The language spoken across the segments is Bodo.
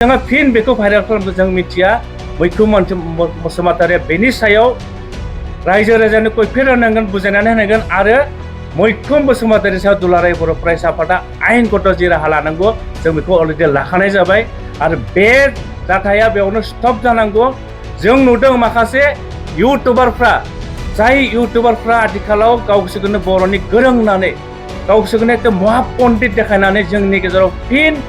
जोङो फिन बेखौ भाइरेल खालामनो जों मिथिया मैखोम बसुमतारिया बेनि सायाव रायजो राजानो खैफोद होनांगोन बुजायनानै होनांगोन आरो मैखोम बसुमतारिनि सायाव दुलाराय बर' फरायसा आफादा आयेनगत जि राहा लानांगौ जों बेखौ अलरेडि लाखानाय जाबाय आरो बे जाथाया बेयावनो स्टप जानांगौ। जों नुदों माखासे इउटुबारफ्रा जाय इउटुबारफ्रा आथिखालाव गावसोरखौनो बर'नि गोरों होननानै गावसोरखौनो एकदम महापन्डित देखायनानै जोंनि गेजेराव फिन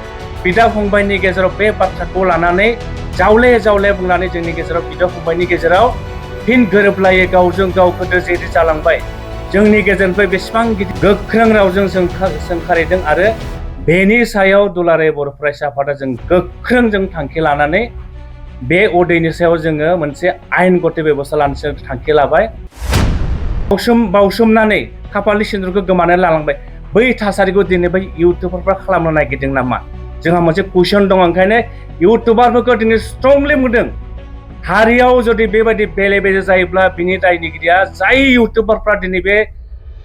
बिदा फंबायनि गेजेराव बे बाथ्राखौ लानानै जावले जावले बुंनानै जोंनि गेजेराव बिदा फंबायनि गेजेराव फिन गोरोबलायै गावजों गाव गोदो जेरै जालांबाय जोंनि गेजेरनिफ्राय बेसेबां गिदिर गोख्रों रावजों सोंखारिदों आरो बेनि सायाव दुलाराय बर' फरायसा आफादा जों गोख्रों जों थांखि लानानै बे अदैनि सायाव जोङो मोनसे आयेनगत बेबस्था लानो थांखि लाबाय। बावसोमनानै खाफालनि सिन्दुरखौ गोमानानै लालांबाय बै थासारिखौ दिनै बै इउटुबारफ्रा खालामनो नागिरदों नामा? जोंहा मोनसे कुइसन दङ। ओंखायनो इउटुबारफोरखौ दिनै स्ट्रंलि बुंदों हारियाव जुदि बेबायदि बेले बेजे जायोब्ला बिनि दायनिगिरिया जाय इउटुबारफ्रा दिनै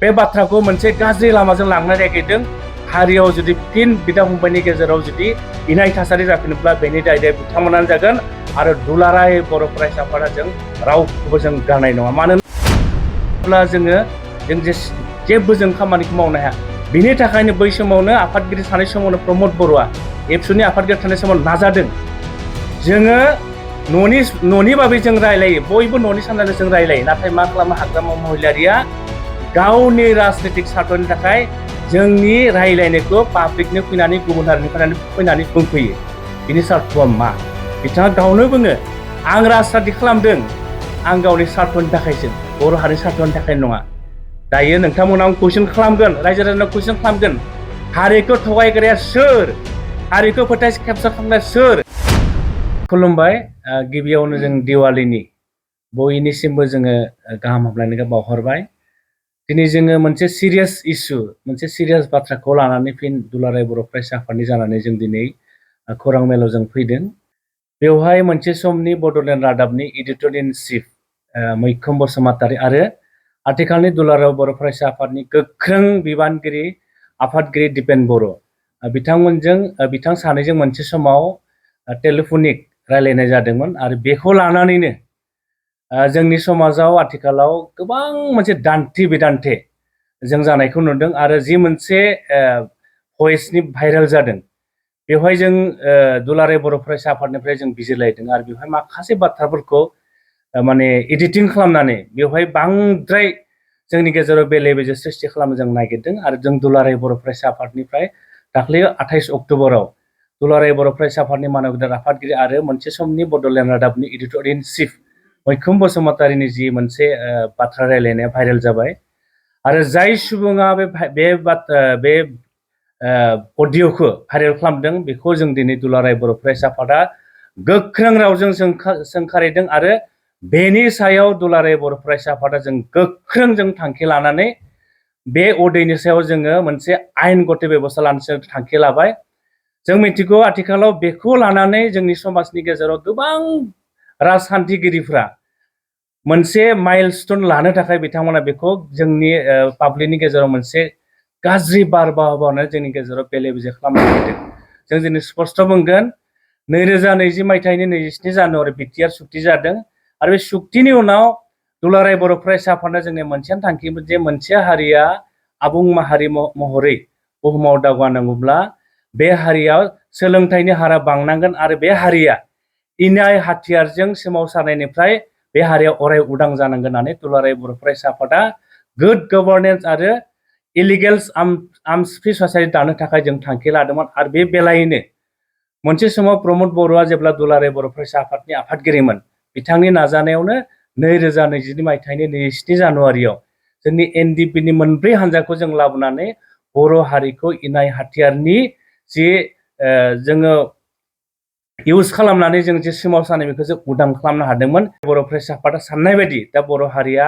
बे बाथ्राखौ मोनसे गाज्रि लामाजों लांनो नागिरदों हारियाव जुदि फिन बिदा फंबायनि गेजेराव जुदि इनाय थासारि जाफिनोब्ला बेनि दायया बिथांमोनानो जागोन आरो दुलाराय बर' फरायसा आफादा जों रावखौबो जों गारनाय नङा। मानोना जों जेबो जों खामानिखौ मावनो हाया। बिनि थाखायनो बै समावनो आफादगिरि थानाय समावनो प्रमद बर'आ एबसुनि आफादगिरि थानाय समाव नाजादों जोङो न'नि बागै जों रायलायो बयबो न'नि साननानै जों रायलायो नाथाय मा खालामो हाग्रामा महिलारिया गावनि राजनीतिक सार्थनि थाखाय जोंनि रायलायनायखौ पाब्लिकनो फैनानै गुबुन हारिनि फैनानै बुंफैयो। बिनि सार्थआ मा? बिथाङा गावनो बुङो आं राजनीति खालामदों आं गावनि सार्थनि थाखायसो बर' हारिनि सार्थनि थाखाय नङा। दायो नोंथांमोनाव कुइसन खालामगोन रायजो राजानाव कुइसन खालामगोन हारिखौ थगायग्राया सोर? हारिखौ फोथाय खेबसा खालामनाया सोर? खुलुमबाय। गिबियावनो जों दिवालीनि बयनिसिमबो जोङो गाहाम हामलायनायखौ बावहरबाय। दिनै जोङो मोनसे सिरियास इस्यु मोनसे सिरियास बाथ्राखौ लानानै फिन दुलाराय बर' फरायसा आफादनि जानानै जों दिनै खौरां मेलाव जों फैदों। बेवहाय मोनसे समनि बड'लेण्ड रादाबनि एडिटर इन चिफ मैखोम बसुमतारि आरो आथिखालनि दुलाराय बर' फरायसा आफादनि गोख्रों बिबानगिरि आफादगिरि दिपेन बर' बिथां सानैजों मोनसे समाव टेलिफनिक रायलायनाय जादोंमोन आरो बेखौ लानानैनो जोंनि समाजाव आथिखालाव गोबां मोनसे दान्थे बिदान्थे जों जानायखौ नुदों आरो जि मोनसे भइसनि भाइरेल जादों बेवहाय जों दुलाराय बर' फरायसा आफादनिफ्राय जों बिजिरलायदों आरो बेवहाय माखासे बाथ्राफोरखौ माने एडिटिं खालामनानै बेवहाय बांद्राय जोंनि गेजेराव बेले बेजे सृष्टि खालामनो जों नागिरदों आरो जों दुलाराय बर' फरायसा आफादनिफ्राय दाख्लै 28 अक्ट'बराव दुलाराय बर' फरायसा आफादनि मानगोदान आफादगिरि आरो मोनसे समनि बड'लेण्ड रादाबनि एडिटर इन चिफ मैखोम बसुमतारिनि जि मोनसे बाथ्रा रायलायनाया भाइरेल जाबाय आरो जाय सुबुङा बे अडिअ'खौ भाइरेल खालामदों बेखौ जों दिनै दुलाराय बर' फरायसा आफादा गोख्रों रावजों सोंखारिदों आरो बेनि सायाव दुलाराय बर' फरायसा आफादा जों गोख्रों जों थांखि लानानै बे अदैनि सायाव जोङो मोनसे आयेनगत बेबस्था लानो थांखि लाबाय। जों मिथिगौ आथिखालाव बेखौ लानानै जोंनि समाजनि गेजेराव गोबां राजखान्थिगिरिफ्रा मोनसे माइलस्टोन लानो थाखाय बिथांमोना बेखौ जोंनि पाब्लिकनि गेजेराव मोनसे गाज्रि बारहावा जोंनि गेजेराव बेले बेजे खालामनो नागिरदों। जों दिनै स्पष्ट बुंगोन 2020 मायथाइनि 27 जानुवारि बिटिआर सुक्ति जादों आरो बे सुक्तिनि उनाव दुलाराय बर' फरायसा आफादा जोंनि मोनसे थांखिमोन जे मोनसे हारिया आबुं माहारि महरै बुहुमाव दावगानांगौब्ला बे हारियाव सोलोंथाइनि हारा बांनांगोन आरो बे हारिया इनाय हाथियारजों सोमावसारनायनिफ्राय बे हारिया अराय उदां जानांगोन होननानै दुलाराय बर' फरायसा आफादा गुड गभर्नेन्स आरो इलिगेल आर्म्स फ्रि ससाइटि दानो थाखाय जों थांखि लादोंमोन आरो बे बेलायैनो मोनसे समाव प्रमद बर'आ जेब्ला दुलाराय बर' फरायसा आफादनि आफादगिरिमोन बिथांनि नाजानायावनो 2022 मायथाइनि 27 जानुवारियाव जोंनि एनडिपिनि मोनब्रै हान्जाखौ जों लाबोनानै बर' हारिखौ इनाय हाथियारनि जि जोङो इउज खालामनानै जों जे सोमावसारनाय बेखौ जों उदां खालामनो हादोंमोन। बर' फरायसा आफादा साननाय बायदि दा बर' हारिया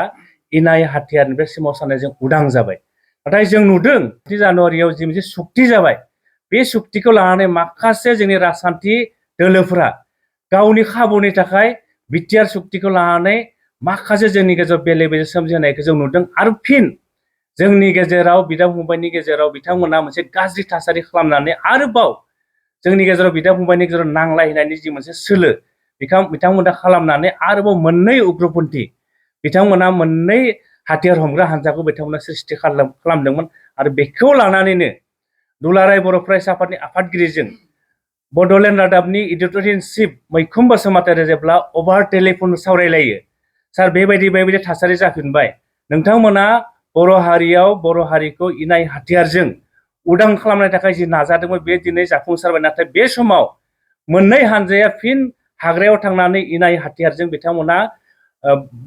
इनाय हाथियारनिफ्राय सोमावसारनायजों उदां जाबाय। नाथाय जों नुदों 3 जानुवारियाव जि मोनसे सुक्ति जाबाय बे सुक्तिखौ लानानै माखासे जोंनि राजखान्थि दोलोफोरा गावनि खाबुनि थाखाय बिटिआर सुक्तिखौ लानानै माखासे जोंनि गेजेराव बेले बेजे सोमजिहोनायखौ जों नुदों आरो फिन जोंनि गेजेराव बिदा फंबायनि गेजेराव बिथांमोना मोनसे गाज्रि थासारि खालामनानै आरोबाव जोंनि गेजेराव बिदा फंबायनि गेजेराव नांलायनायनि जि मोनसे सोलो बिथांमोना खालामनानै आरोबाव मोननै उग्रपन्थी बिथांमोना मोननै हाथियार हमग्रा हानजाखौ बिथांमोना सृष्टि खालामदोंमोन आरो बेखौ लानानैनो दुलाराय बर' फरायसा आफादनि आफादगिरिजों बड'लेण्ड रादाबनि एडिटर इन चिफ मैखुन बसुमतारी जेब्ला अभार टेलिफन सावरायलायो सार बेबायदि थासारि जाफिनबाय नोंथांमोना बर' हारियाव बर' हारिखौ इनाय हाथियारजों उदां खालामनो थाखाय जि नाजादोंमोन बे दिनै जाफुंसारबाय नाथाय बे समाव मोननै हानजाया फिन हाग्रायाव थांनानै इनाय हाथियारजों बिथांमोना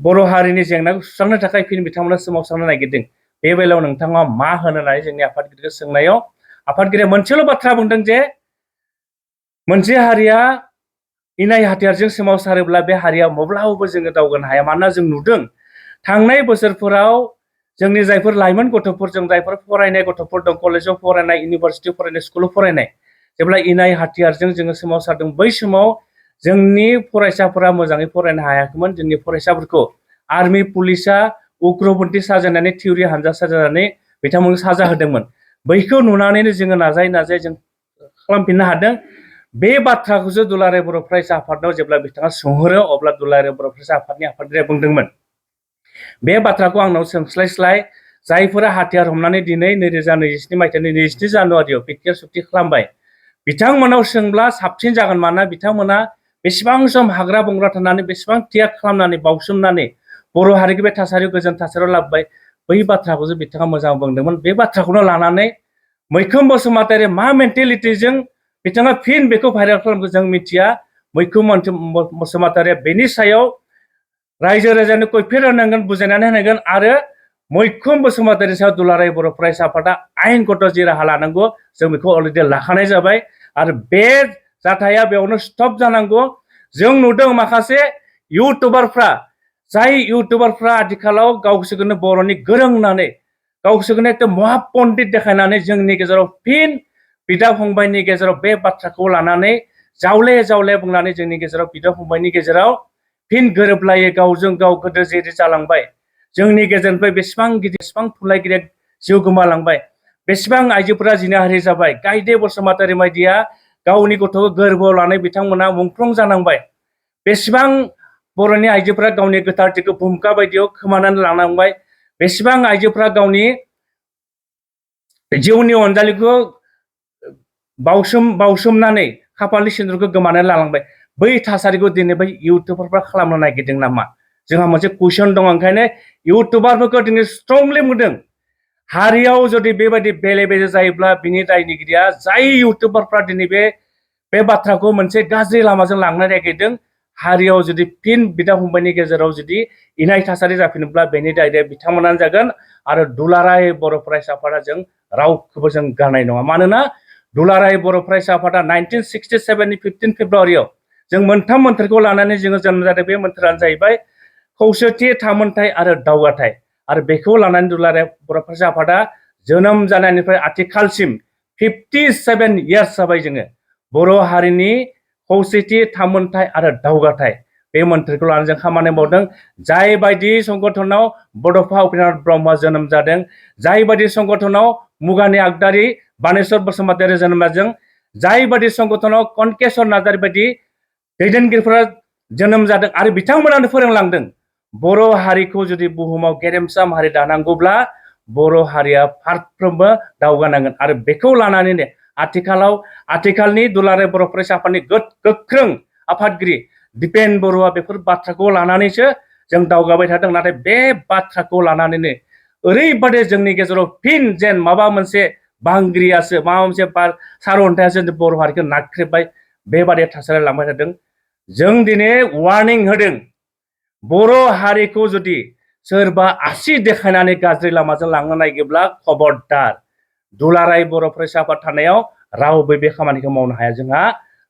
बर' हारिनि जेंनाखौ सुस्रांनो थाखाय फिन बिथांमोना सोमावसारनो नागिरदों बे बेलायाव नोंथाङा मा होनो होननानै जोंनि आफादगिरिखौ सोंनायाव आफादगिरिया मोनसेल' बाथ्रा बुंदों जे मोनसे हारिया इनाय हाथियारजों सोमावसारोब्ला बे हारिया माब्लाबाबो जोङो दावगानो हाया मानोना जों नुदों थांनाय बोसोरफोराव जोंनि जायफोर लाइमोन गथ'फोर जों जायफोर फरायनाय गथ'फोर दं कलेजाव फरायनाय इउनिभारसिटियाव फरायनाय स्कुलाव फरायनाय जेब्ला इनाय हाथियारजों जोङो सोमावसारदों बै समाव जोंनि फरायसाफोरा मोजाङै फरायनो हायाखैमोन जोंनि फरायसाफोरखौ आर्मि पुलिसा उग्रपन्थी साजायनानै थिउरि हानजा साजायनानै बिथांमोनखौ साजा होदोंमोन बैखौ नुनानैनो जोङो नाजायै जों खालामफिननो हादों बे बाथ्राखौसो दुलाराय बर' फरायसा आफादनाव जेब्ला बिथाङा सोंहरो अब्ला दुलाराय बर' फरायसा आफादनि आफादगिरिया बुंदोंमोन बे बाथ्राखौ आंनाव सोंस्लायस्लाय जायफोरा हाथियार हमनानै दिनै 2027 मायथाइनि 23 जानुवारियाव पिकेट सुक्ति खालामबाय बिथांमोनाव सोंब्ला साबसिन जागोन मानोना बिथांमोना बेसेबां सम हाग्रा बंग्रा थानानै बेसेबां त्याग खालामनानै बावसोमनानै बर' हारिखौ बे थासारियाव गोजोन थासारियाव लाबोबाय बै बाथ्राखौसो बिथाङा मोजां बुंदोंमोन बे बाथ्राखौनो लानानै मैखुन बसुमतारी मा मेन्टेलिटिजों बिथाङा फिन बेखौ भाइरेल खालामखौ जों मिथिया मैखुन बसुमतारीया बेनि सायाव रायजो राजानो खैफोद होनांगोन बुजायनानै होनांगोन आरो मैखुन बसुमतारीनि सायाव दुलाराय बर' फरायसा आफादा आयेनगत जि राहा लानांगौ जों बेखौ अलरेडि लाखानाय जाबाय आरो बे जाथाया बेयावनो स्टप जानांगौ जों नुदों माखासे इउटुबारफ्रा जाय इउटुबारफ्रा आथिखालाव गावसोरखौनो बर'नि गोरों होननानै गावसोरखौनो एकदम महापन्डित देखायनानै जोंनि गेजेराव फिन बिदा फंबायनि गेजेराव बे बाथ्राखौ लानानै जावले बुंनानै जोंनि गेजेराव बिदा फंबायनि गेजेराव फिन गोरोबलायै गावजों गाव गोदो जेरै जालांबाय जोंनि गेजेरनिफ्राय बेसेबां गिदिर बेसेबां थुनलाइगिरिया जिउ गोमालांबाय बेसेबां आइजोफोरा जिनाहारि जाबाय गायदे बसुमतारी बायदिया गावनि गथ'खौ गोरबोआव लानाय बिथांमोना मुंख्लं जानांबाय बेसेबां बर'नि आइजोफोरा गावनि गोथारथिखौ भुमका बायदियाव खोमानानै लानांबाय बेसेबां आइजोफोरा गावनि जिउनि अनजालिखौ बावसोमनानै खाफालनि सिन्दुरखौ गोमानानै लालांबाय बै थासारिखौ दिनै बै इउटुबारफ्रा खालामनो नागिरदों नामा जोंहा मोनसे कुइसन दङ ओंखायनो इउटुबारफोरखौ दिनै स्ट्रंलि बुंदों हारियाव जुदि बेबायदि बेले बेजे जायोब्ला बिनि दायनिगिरिया जाय इउटुबारफ्रा दिनै बे बाथ्राखौ मोनसे गाज्रि लामाजों लांनो नागिरदों हारियाव जुदि फिन बिदा फंबायनि गेजेराव जुदि इनाय थासारि जाफिनोब्ला बेनि दायनिगिरिया बिथांमोनानो जागोन आरो दुलाराय बर' फरायसा आफादा जों रावखौबो जों गारनाय नङा मानोना दुलाराय बर' फरायसा आफादा 1967नि 15 फेब्रुवारियाव जों मोनथाम मोन्थोरखौ लानानै जोङो जोनोम जादों बे मोन्थोरानो जाहैबाय खौसेथि थामोनथाय आरो दावगाथाय आरो बेखौ लानानै दुलाराय बर' फरायसा आफादा जोनोम जानायनिफ्राय आथिखालसिम 57 इयार्स जाबाय जोङो बर' हारिनि खौसेथि थामोनथाय आरो दावगाथाय बे मोन्थोरखौ लानानै जों खामानि मावदों जाय बायदि संगठनाव बड'फा उपेन्द्रनाथ ब्रह्मआ जोनोम जादों जाय बायदि संगठनाव मुगानि आगदारि बानेश्वर बसुमतारी जोनोम जादों जाय बायदि संगठनाव कनकेश्वर नार्जारी बायदि दैदेनगिरिफोरा जोनोम जादों आरो बिथांमोनानो फोरोंलांदों बर' हारिखौ जुदि बुहुमाव गेरेमसा हारि दानांगौब्ला बर' हारिया फारफ्रोमबो दावगानांगोन आरो बेखौ लानानैनो आथिखालनि दुलाराय बर' फरायसा आफादनि गोख्रों आफादगिरि दिपेन बरुवा बेफोर बाथ्राखौ लानानैसो जों दावगाबाय थादों नाथाय बे बाथ्राखौ लानानैनो ओरैबादि जोंनि गेजेराव फिन जेन माबा मोनसे बांग्रियासो माबा मोनसे सारअन्थायासो बर' हारिखौ नाख्रेबबाय बेबादि थासारियाव लांबाय थादों जों दिनै वार्निं होदों बर' हारिखौ जुदि सोरबा आसि देखायनानै गाज्रि लामाजों लांनो नागिरब्ला खबरदार दुलाराय बर' फरायसा आफाद थानायाव रावबो बे खामानिखौ मावनो हाया जोंहा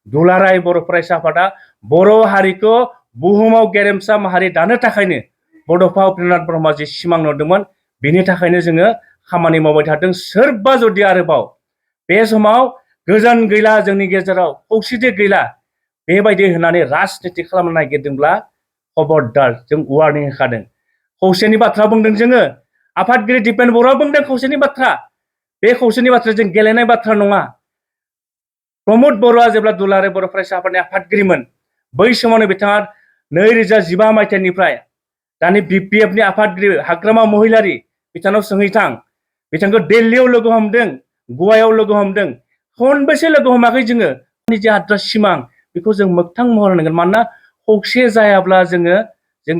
दुलाराय बर' फरायसा आफादा बर' हारिखौ बुहुमाव गेरेमसा माहारि दानो थाखायनो बड'फा उपेन्द्रनाथ ब्रह्मआ जि सिमां नुदोंमोन बिनि थाखायनो जोङो खामानि मावबाय थादों सोरबा जुदि आरोबाव बे समाव गोजोन गैला जोंनि गेजेराव खौसेथि गैला बेबायदि होननानै राजनिति खालामनो नागिरदोंब्ला खबरदार जों वार्निं होखादों खौसेनि बाथ्रा बुंदों जोङो आफादगिरि दिपेन बरुवा बुंदों खौसेनि बाथ्रा बे खौसेनि बाथ्रा जों गेलेनाय बाथ्रा नङा प्रमद बर'आ जेब्ला दुलाराय बर' फरायसा आफादनि आफादगिरिमोन बै समावनो बिथाङा 2015 मायथाइनिफ्राय दानि BPF नि आफादगिरि हाग्रामा महिलारि बिथांनाव सोंहैथां बिथांखौ दिल्लीयाव लोगो हमदों गवायाव लोगो हमदों खनबेसे लोगो हमाखै जोङो जे आद्रा सिमां बेखौ जों मोगथां महर होनांगोन मानोना खौसे जायाब्ला जों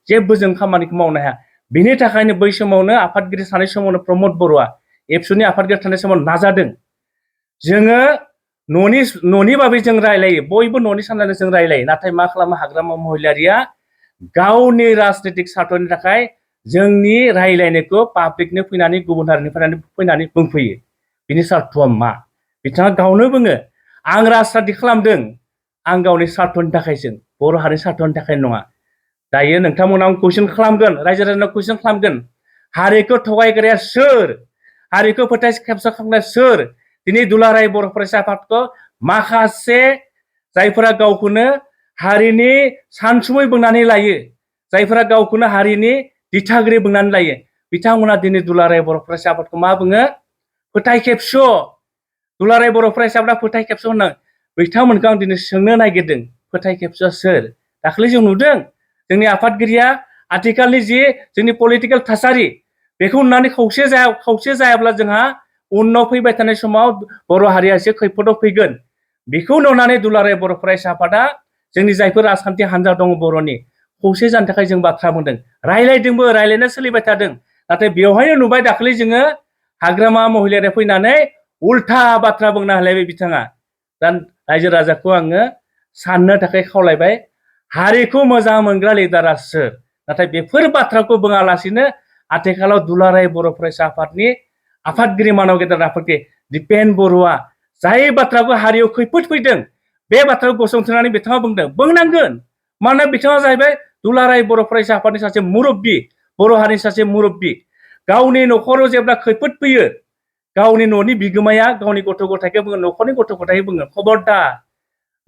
जेबो जों खामानिखौ मावनो हाया बिनि थाखायनो बै समावनो आफादगिरि थानाय समावनो प्रमद बर'आ एबसुनि आफादगिरि थानाय समाव नाजादों जोङो न'नि बागै जों रायलायो बयबो न'नि साननानै जों रायलायो नाथाय मा खालामो हाग्रामा महिलारिया गावनि राजनीतिक सार्थनि थाखाय जोंनि रायलायनायखौ पाब्लिकनो फैनानै गुबुन हारिनिफ्राय फैनानै बुंफैयो बिनि सार्थआ मा बिथाङा गावनो बुङो आं राजनीति खालामदों आं गावनि सार्थनि थाखायसो बर' हारिनि सार्थनि थाखाय नङा दायो नोंथांमोनाव कुइसन खालामगोन रायजो राजानाव कुइसन खालामगोन हारिखौ थगायग्राया सोर हारिखौ फोथाय खेबस खालामनाया सोर दिनै दुलाराय बर' फरायसा आफादखौ माखासे जायफोरा गावखौनो हारिनि सानसुमै बुंनानै लायो जायफोरा गावखौनो हारिनि दिथागिरि बुंनानै लायो बिथांमोना दिनै दुलाराय बर' फरायसा आफादखौ मा बुङो फोथाय खेबस दुलाराय बर' फरायसा आफादा फोथाय खेबस होनो बिथांमोनखौ आं दिनै सोंनो नागिरदों फोथाय खेबसआ सोर दाखालि जों नुदों जोंनि आफादगिरिया आथिखालनि जि जोंनि पलिटिकेल थासारि बेखौ नुनानै खौसे जायाब्ला जोंहा उनाव फैबाय थानाय समाव बर' हारिया एसे खैफोदाव फैगोन बेखौ नुनानै दुलाराय बर' फरायसा आफादा जोंनि जायफोर राजखान्थि हान्जा दङ बर'नि खौसे जानो थाखाय जों बाथ्रा बुंदों रायलायदोंबो रायलायना सोलिबाय थादों नाथाय बेवहायनो नुबाय दाखालि जोङो हाग्रामा महिलारिया फैनानै उल्था बाथ्रा बुंना होलायबाय बिथाङा दा रायजो राजाखौ आङो साननो थाखाय खावलायबाय हारिखौ मोजां मोनग्रा लिडारा सोर नाथाय बेफोर बाथ्राखौ बुङालासिनो आथिखालाव दुलाराय बर' फरायसा आफादनि आफादगिरि मानव गेदेर आफादगिरि दिपेन बर'आ जाय बाथ्राखौ हारियाव खैफोद फैदों बे बाथ्राखौ गसंथानानै बिथाङा बुंनांगोन मानोना बिथाङा जाहैबाय दुलाराय बर' फरायसा आफादनि सासे मुरब्बी बर' हारिनि सासे मुरब्बी गावनि न'खराव जेब्ला खैफोद फैयो गावनि न'नि बिगोमाया गावनि गथ' गथायखौ बुङो न'खरनि गथ' गथायखौ बुङो खबरदार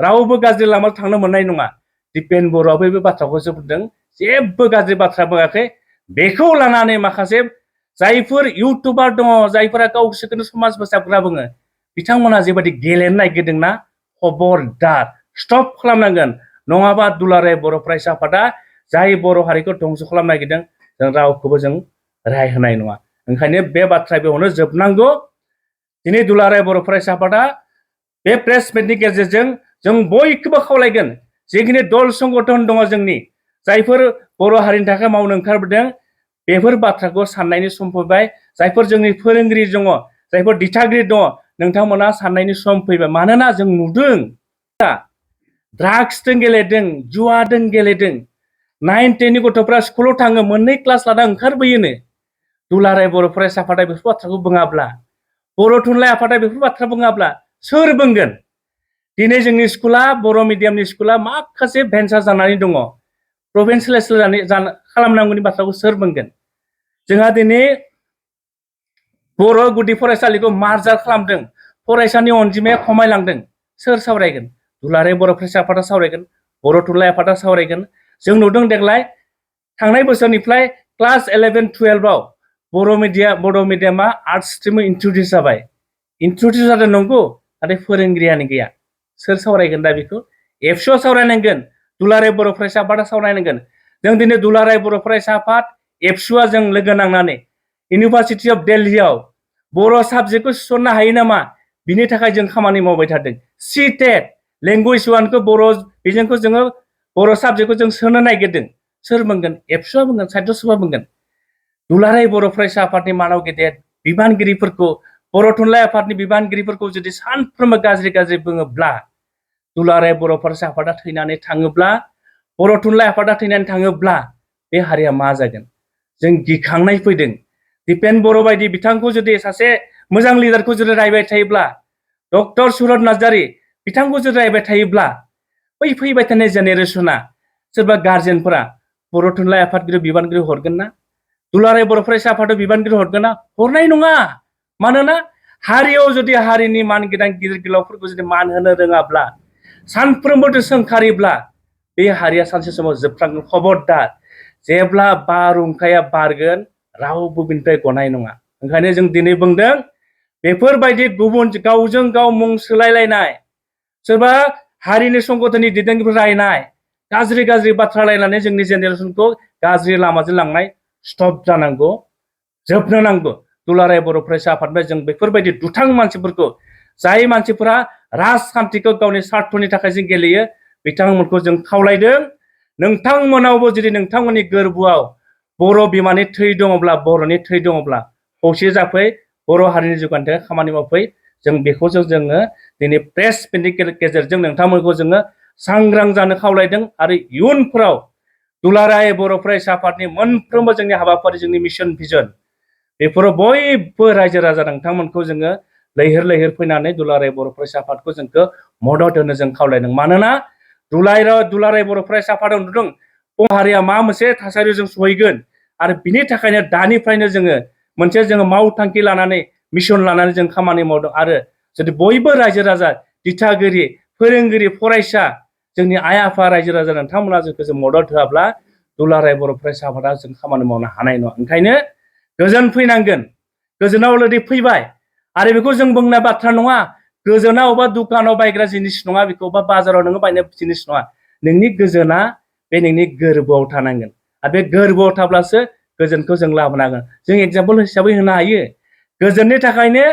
रावबो गाज्रि लामायाव थांनो मोननाय नङा दिपेन बर'आबो बे बाथ्राखौसो बुंदों जेबो गाज्रि बाथ्रा बुङाखै बेखौ लानानै माखासे जायफोर इउटुबार दङ जायफोरा गावसोरखौनो समाज फोसाबग्रा बुङो बिथांमोना जेबायदि गेलेनो नागिरदोंना खबरदार स्टप खालामनांगोन नङाबा दुलाराय बर' फरायसा आफादा जाय बर' हारिखौ धंस खालामनो नागिरदों जों रावखौबो जों राय होनाय नङा ओंखायनो बे बाथ्रा बेयावनो जोबनांगौ दिनै दुलाराय बर' फरायसा आफादा बे प्रेस मिटनि गेजेरजों जों बयखौबो खावलायगोन जिखिनि दल संगठन दङ जोंनि जायफोर बर' हारिनि थाखाय मावनो ओंखारबोदों बेफोर बाथ्राखौ साननायनि सम फैबाय जायफोर जोंनि फोरोंगिरि दङ जायफोर दिथागिरि दङ नोंथांमोना साननायनि सम फैबाय मानोना जों नुदों ड्राग्सजों गेलेदों जुवाजों गेलेदों 9, 10 नि गथ'फ्रा स्कुलाव थाङो मोननै क्लास लाना ओंखारबोयोनो दुलाराय बर' फरायसा आफादा बेफोर बाथ्राखौ बुङाब्ला बर' थुनलाइ आफादा बेफोर बाथ्रा बुङाब्ला सोर बुंगोन दिनै जोंनि स्कुला बर' मिडियामनि स्कुला माखासे भेन्सार जानानै दङ प्रभिन्सियेलाइज खालामनांगौनि बाथ्राखौ सोर बुंगोन जोंहा दिनै बर' गुदि फरायसालिखौ मार्जार खालामदों फरायसानि अनजिमाया खमायलांदों सोर सावरायगोन दुलाराय बर' फरायसा आफादा सावरायगोन बर' थुनलाइ आफादा सावरायगोन जों नुदों देग्लाय थांनाय बोसोरनिफ्राय क्लास 11, 12 आव बर' मिडियामा आर्ट्स स्ट्रिम इन्ट्रडिउस जाबाय इन्ट्रडिउस जादों नंगौ नाथाय फोरोंगिरियानो गैया सोर सावरायगोन दा बेखौ एबसुआ सावरायनांगोन दुलाराय बर' फरायसा आफादा सावरायनांगोन जों दिनै दुलाराय बर' फरायसा आफाद एबसुआ जों लोगो नांनानै इउनिभार्सिटि अफ दिल्लीयाव बर' साबजेक्टखौ थिसननो हायो नामा बिनि थाखाय जों खामानि मावबाय थादों CTET लेंगुवेज वानखौ बर' बिजोंखौ जोङो बर' साबजेक्टखौ जों सोनो नागिरदों सोर बुंगोन एबसुआ बुंगोन साहित्य सभा बुंगोन दुलाराय बर' फरायसा आफादनि मानाव गेदेर बिबानगिरिफोरखौ बर' थुनलाइ आफादनि बिबानगिरिफोरखौ जुदि सानफ्रोमबो गाज्रि बुङोब्ला दुलाराय बर' फरायसा आफादा थैनानै थाङोब्ला बर' थुनलाइ आफादा थैनानै थाङोब्ला बे हारिया मा जागोन जों गिखांनाय फैदों दिपेन बर' बायदि बिथांखौ जुदि सासे मोजां लिडारखौ जुदि रायबाय थायोब्ला डक्टर सुरत नार्जारि बिथांखौ जुदि रायबाय थायोब्ला बै फैबाय थानाय जेनेरेसना सोरबा गार्जेनफोरा बर' थुनलाइ आफादगिरि बिबानगिरि हरगोन ना दुलाराय बर' फरायसा आफादाव बिबानगिरि हरगोन ना हरनाय नङा मानोना हारियाव जुदि हारिनि मानगोनां गिदिर गोलावफोरखौ जुदि मान होनो रोङाब्ला सानफ्रोमबो सोंखारिब्ला बे हारिया सानसे समाव जोबस्रांगोन खबरदार जेब्ला बारहुंखाया बारगोन रावबो बिनिफ्राय गनाय नङा ओंखायनो जों दिनै बुंदों बेफोरबायदि गुबुन गावजों गाव मुं सोलायलायनाय सोरबा हारिनि संगठननि दैदेनगिरिफोर रायनाय गाज्रि गाज्रि बाथ्रा रायनानै जोंनि जेनेरेसनखौ गाज्रि लामाजों लांनाय स्टप जानांगौ जोबनो नांगौ दुलाराय बर' फरायसा आफादनिफ्राय जों बेफोरबायदि दुथां मानसिफोरखौ जाय मानसिफोरा राजखान्थिखौ गावनि स्वार्थनि थाखाय जों गेलेयो बिथांमोनखौ जों खावलायदों नोंथांमोनावबो जुदि नोंथांमोननि गोरबोआव बर' बिमानि थै दङब्ला बर'नि थै दङब्ला खौसे जाफै बर' हारिनि जौगानायनि थाखाय खामानि मावफै जों बेखौ जोङो दिनै प्रेस मिटनि गेजेरजों नोंथांमोनखौ जोङो सांग्रां जानो खावलायदों आरो इयुनफोराव दुलाराय बर' फरायसा आफादनि मोनफ्रोमबो जोंनि हाबाफारि जोंनि मिशन भिजन बेफोराव बयबो रायजो राजा नोंथांमोनखौ जोङो लैहोर लैहोर फैनानै दुलाराय बर' फरायसा आफादखौ जोंखौ मदद होनो जों खावलायदों मानोना दुलाराय बर' फरायसा आफादाव नुदों बर' हारिया मा मोनसे थासारियाव जों सहैगोन आरो बिनि थाखायनो दानिफ्रायनो जोङो मावथांखि लानानै मिशन लानानै जों खामानि मावदों आरो जुदि बयबो रायजो राजा दिथागिरि फोरोंगिरि फरायसा जोंनि आइ आफा रायजो राजा नोंथांमोना जोंखौ जों मदद होआब्ला दुलाराय बर' फरायसा आफादा जों खामानि मावनो हानाय नङा ओंखायनो गोजोन फैनांगोन गोजोना अलरेडि फैबाय आरो बेखौ जों बुंनाय बाथ्रा नङा गोजोना अबेबा दुखानाव बायग्रा जिनिस नङा बेखौ बा बाजाराव नोङो बायनाय जिनिस नङा नोंनि गोजोना बे नोंनि गोरबोआव थानांगोन आरो बे गोरबोआव थाब्लासो गोजोनखौ जों लाबोनो हागोन जों एग्जाम्पल हिसाबै होनो हायो गोजोननि थाखायनो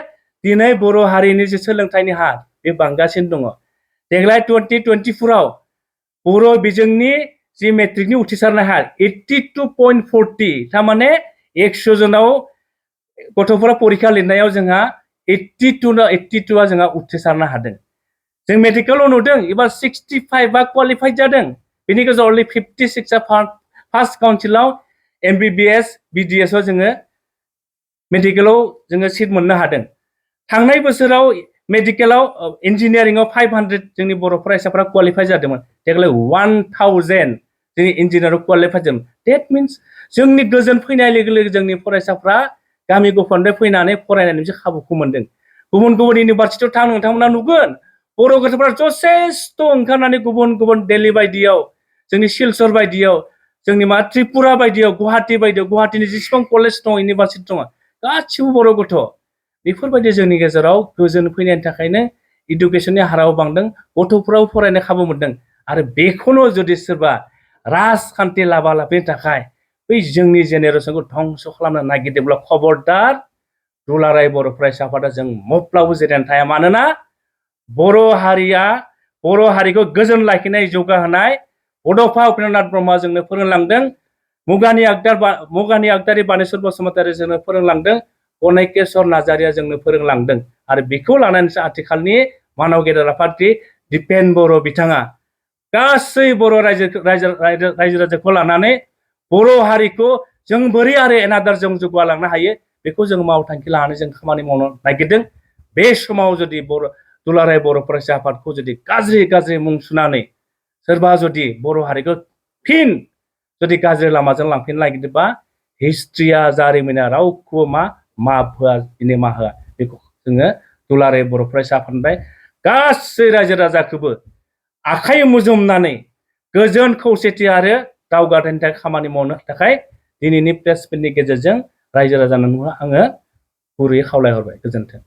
दिनै बर' हारिनि जे सोलोंथाइनि हार बे बांगासिनो दङ देग्लाय 2024आव बर' बिजोंनि जि मेट्रिकनि उथ्रिसारनाय हार 82.40 थारमाने 100 जनाव गथ'फोरा परीक्षा लिरनायाव जोंहा 82 जोंहा उथ्रिसारनो हादों जों मेडिकेलाव नुदों एबार 65 क्वालिफाइड जादों बेनि गेजेराव अनलि 56 फार्स्ट काउन्सिलाव MBBS BDS आव जोङो मेडिकेलाव जोङो सिट मोननो हादों थांनाय बोसोराव मेडिकेलाव इन्जिनियारिंआव 500 जोंनि बर' फरायसाफोरा क्वालिफाइ जादोंमोन देग्लाय 1000 जोंनि इन्जिनियाराव क्वालिफाइ जादों डेट मिन्स जोंनि गोजोन फैनाय लोगो लोगो जोंनि फरायसाफ्रा गामि गफानिफ्राय फैनानै फरायनायनि मोनसे खाबुखौ मोनदों गुबुन गुबुन इउनिभारसिटियाव थां नोंथांमोना नुगोन बर' गथ'फ्रा जथेस्थ' ओंखारनानै गुबुन गुबुन दिल्ली बायदियाव जोंनि सिलचर बायदियाव जोंनि मा त्रिपुरा बायदियाव गुवाहाटि बायदियाव गुवाहाटिनि जेसेबां कलेज दङ इउनिभारसिटि दङ गासिबो बर' गथ' बेफोरबायदि जोंनि गेजेराव गोजोन फैनायनि थाखायनो इडुकेसननि हाराबो बांदों गथ'फोराबो फरायनो खाबु मोनदों आरो बेखौनो जुदि सोरबा राजखान्थि लाभालाभनि थाखाय बै जोंनि जेनेरेसनखौ धंस खालामनो नागिरदोंब्ला खबरदार दुलाराय बर' फरायसा आफादा जों माब्लाबाबो जिरायनानै थाया मानोना बर' हारिखौ गोजोन लाखिनाय जौगाहोनाय बड'फा उपेन्द्रनाथ ब्रह्मआ जोंनो फोरोंलांदों मुगानि आगदारि बानेश्वर बसुमतारी जोंनो फोरोंलांदों गनायकेश्वर नार्जारिया जोंनो फोरोंलांदों आरो बेखौ लानानैसो आथिखालनि मानव गेदेर आफादगिरि दिपेन बर' बिथाङा गासै बर' रायजो राजाखौ लानानै बर' हारिखौ जों बोरै आरो एनादार जों जौगालांनो हायो बेखौ जों मावथांखि लानानै जों खामानि मावनो नागिरदों बे समाव जुदि दुलाराय बर' फरायसा आफादखौ जुदि गाज्रि मुं सुनानै सोरबा जुदि बर' हारिखौ फिन जुदि गाज्रि लामाजों लांफिननो नागिरदोंबा हिस्ट्रिया जारिमिना रावखौबो माफ होआ निमाहा होआ बेखौ जोङो दुलाराय बर' फरायसा आफादनिफ्राय गासै रायजो राजाखौबो आखाइ मुजुमनानै गोजोन खौसेथि आरो दावगाथायनि थाखाय खामानि मावनो थाखाय दिनैनि प्रेस मिटनि गेजेरजों रायजो राजानो आङो गुरैयै खावलायहरबाय गोजोन्थों।